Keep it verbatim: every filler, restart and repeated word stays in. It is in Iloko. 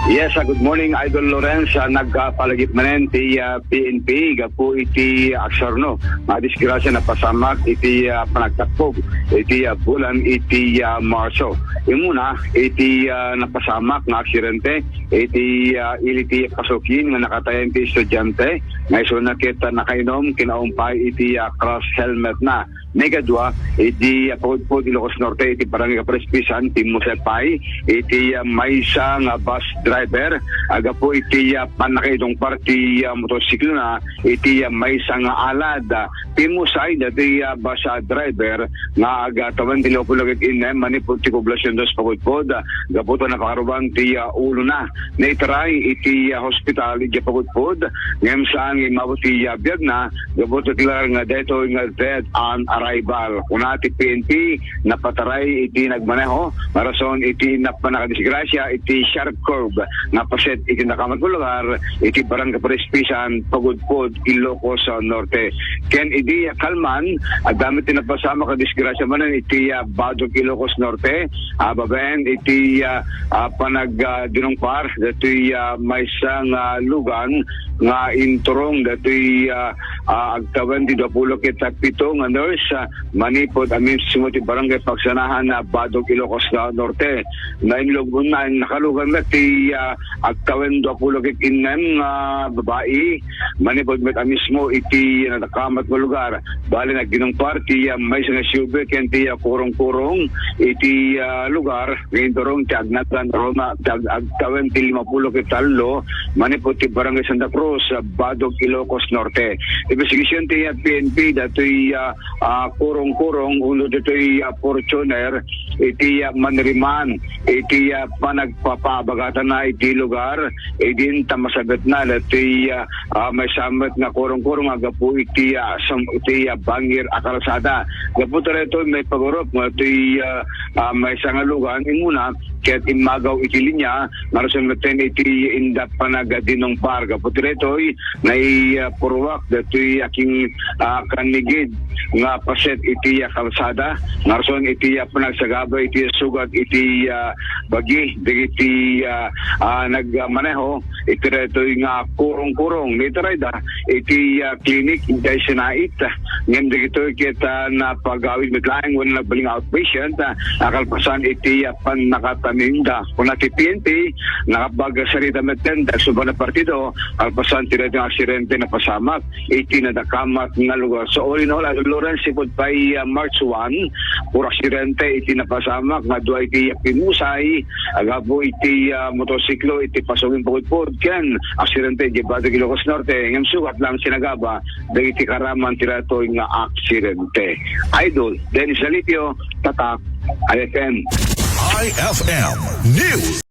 Yes, ah, good morning, Idol Lawrence. Ah, nagpalagip manen ti, ah, P N P gapu iti aksarno nga disgrasya napasamak iti, ah, panagtakpog iti, ah, bulan iti, ah, Marso. Imuna iti, ah, napasamak nga aksidente iti, ah, ili ti pasokin nga nakatayan ti estudiante nga isuna ket, ah, nakainom kinaumpay iti, ah, crash helmet na. Maikadua, iti, ah, Pagudpud, Ilocos Norte, iti Barangay Kaprispisan, pimmusay pay iti, ah, maysa nga bus driver, ah, gapu iti, ah, pannakaidungpar ti, ah, motorsiklo na iti, ah, maysa nga alad. Ah, pimmusay dati, ah, bus, ah, driver nga agtawen ti lima puluh ket innem manipud ti poblasion dos Pagudpud, ah, gapu ta napakaruban ti, ah, ulo na. Naitaray iti, ah, hospital iti Pagudpud, ngem saan nga immabot ti, ah, biag na, gapu ta ti lugar nga daytoy nga dead on arrival. Kuna ti P N P, napataray iti nagmaneho nga rason iti napannakadisgrasya iti sharp curve nga paset iti nakamat nga lugar iti Barangay Prispisan, Pagudpud, Ilocos Norte. Ken idi kalman, adda met ti napasamak a disgrasya manen iti, ah, Badog, Ilocos Norte, ah, babaen iti, ah, ah, panag, ah, dinungpar datoy, ah, maysa nga lugan nga inturong datoy, ah, ah, agtawen ti dua puluh ket pito nga nurse, ah, manipud a mismo ti Barangay Pagsanahan na Badog, Ilocos na Norte. Nainlog-, na, nakalugan na ti, ah, agtawen dua puluh ket innem nga babai, manipud met a mismo iti nadakamat nga lugar. Bali, nagdinungpar ti, ah, maysa nga S U V ken ti, ah, kurong-kurong iti, ah, lugar nga inturong ti agnagan Roma, ti ag-, agtawen ti lima puluh ket tallo, manipud ti Barangay Santa Cruz, ah, Badog, Ilocos Norte. Imbestigasyon ti, ah, P N P datoy, ah, ah, kurong-kurong, uno ditoy, ah, Fortuner, iti, ah, manriman, iti, ah, panagpapaabagatanna iti lugar, idin ta masabetna datoy, ah, ah, maysa met nga kurong-kurong a gapu iti, ah, sam-, iti, ah, bangir a kalsada. Gapu ta daytoy, maipagurup nga datoy, ah, ah, maysa nga lugan, imuna, ket immagaw iti linya, nga rason metten iti inda panagadinungpar. Gapu ti daytoy, nai, ah, purwak datoy aking, ah, kanigid nga paset iti, ah, kalsada, nga rason iti, ah, panagsagaba iti sugat iti, ah, bagi dagiti, ah, ah, nagmaneho iti daytoy nga kurong-kurong. Naitarayda iti, ah, klinik idiay Sinait, ngem dagitoy ket, ah, napagawid met laeng wenno nagbalin nga outpatient, ah, a kalpasan iti, ah, pannakataninda. Kuna ti P N P, nakapagsarita metten dagiti sumba a partido kalpasan ti daytoy nga aksidente napasamak iti nadakamat nga lugar. So, all in all, Idol Lawrence, sipud pay, ah, March one, puro aksidente iti napasamak nga dua iti pimmusay, agapu iti, ah, motorsiklo iti pasokin Pagudpud ken aksidente iti Badog, Ilocos Norte, ngem sugat lang sinagaba dagiti karaman ti daytoy nga aksidente. Idol Dennis Alipio, Tatak, I F M. I F M News.